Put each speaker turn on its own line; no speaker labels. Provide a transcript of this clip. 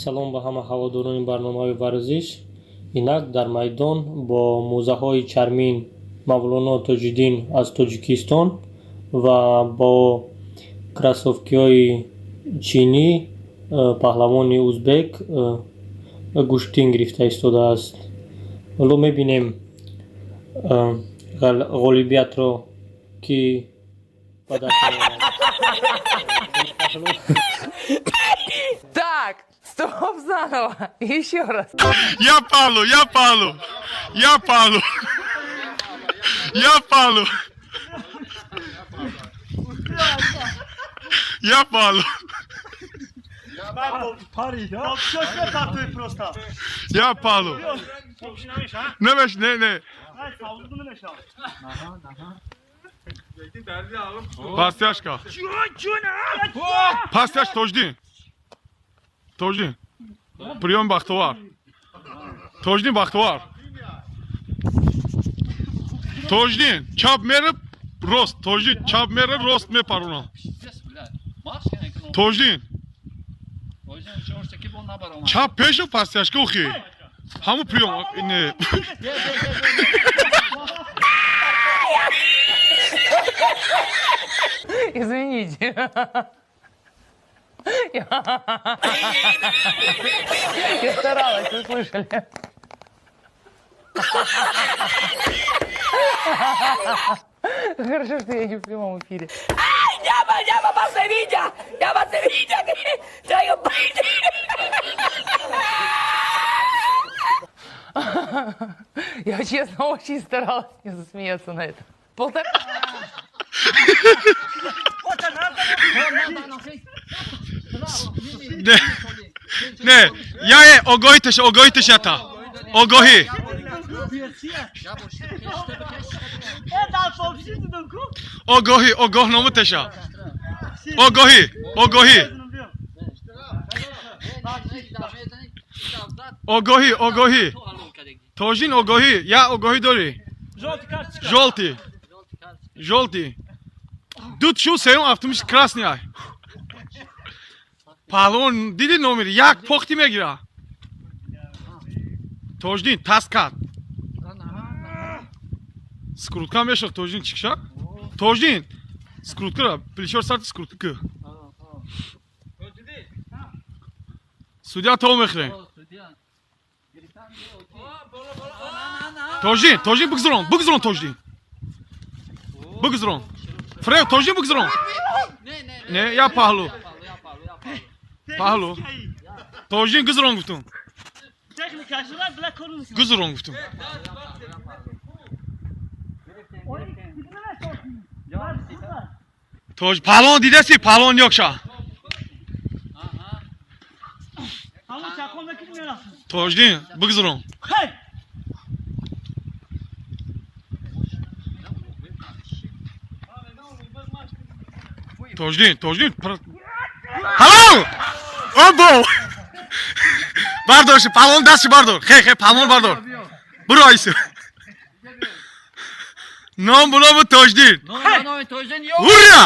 Салом ба ҳама ҳаводорони барномаҳои варзиш. Инак дар майдон бо мӯзаҳои чармин Мавлоно Тоҷиддин аз Тоҷикистон ва бо кроссовкиҳои чинӣ паҳлавони узбек гӯштин гирифта истодааст. Ҳоло мебинем, ғолибиятро ки ба даст меорад.
Так, стоп, заново. Еще раз.
Я палу, я палу, я палу, я палу, я палу, я палу. Не, не, не. Пастяшка. Пастяш Тоҷдин. Тоҷдин. Приём бахтовар. Тоҷдин бахтовар. Тоҷдин чап мера, рост. Тоҷдин чап мера, рост мепарона. Тоҷдин. Чап пешу пастяшка ухи. Ҳаму приём. Не.
Извините. Я старалась, вы слышали. Хорошо, что я не в прямом эфире.
¡Ay, llama, llama para Sevilla! ¡Llama a Sevilla! Que traigo
Я, честно, очень старалась не засмеяться на это. Полтора...
Не. Не. Я е огоҳи теша, огоҳи тешата. Огоҳӣ. Огоҳӣ, огоҳнома теша. Огоҳӣ, огоҳӣ. Огоҳӣ, огоҳӣ. Тоҷин огоҳӣ, я огоҳӣ дорӣ. Жёлтый. Жёлтый. Дуд шу сеюм автомиш красный ай. Паҳлавон диди номери як похти мегира. Тоҷдин таст кард. Скрутка мешав Тоҷдин чикша? Тоҷдин скруткара плечор сарти скрутка ку. Судья то мехӯре. Тоҷдин, Тоҷдин бигзарон, бигзарон Тоҷдин. Бигзарон. Фрев Тоҷдин бигзарон. Не, я паҳлу. Паҳлу. Тоҷдин гузарон гуфтум. Гузарон гуфтум. Тоҷ паҳлавон дидаси, паҳлавон ёкша. Тоҷдин бигзарон. Тоҷдин, Тоҷдин. Ҳалол! Обо! Бардор ши, паҳлавон дастши бардор. Хе, хе, паҳлавон бардор. Буро айсу. Ном було бу Тоҷдин. Ура!